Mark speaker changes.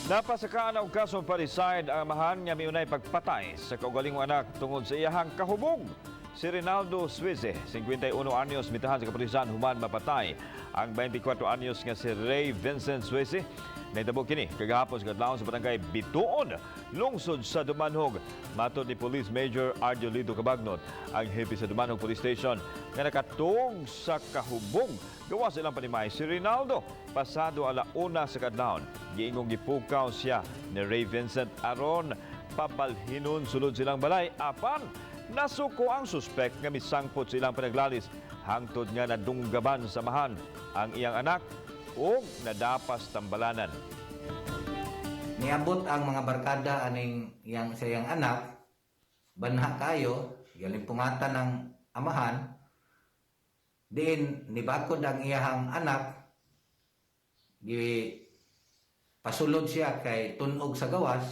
Speaker 1: Napasakaan og kasong parricide ang amahan nga miunay pagpatay sa kaugalingong anak tungod sa iyahang kahubog. Si Rinaldo Suize, 51 anyos, mitahan sa kapulisan human mapatay ang 24 anyos nga si Ray Vincent Suize. Nahitabo kini kagahapon sa kadlawon sa barangay Bituon, lungsod sa Dumanjug. Matod ni Police Major Ardiolito Cabagnot, ang hepe sa Dumanjug Police Station, nga nakatuog sa kahubog gawas sa ilang panimay si Rinaldo pasado ala-una sa kadlawon. Giingong gipukaw siya ni Ray Vincent aron pabalhinon sulod sa ilang balay, apan nasuko ang suspek nga misangpot sa ilang panaglalis hangtod nga nadunggaban sa amahan ang iyang anak ug nadapas tambalanan.
Speaker 2: Niabot ang mga barkada aning yang sa iyang anak, banha kayo, galimpungatan ng amahan, diin nibakod ang iyahang anak, gi pasulod siya kay tunog sa gawas.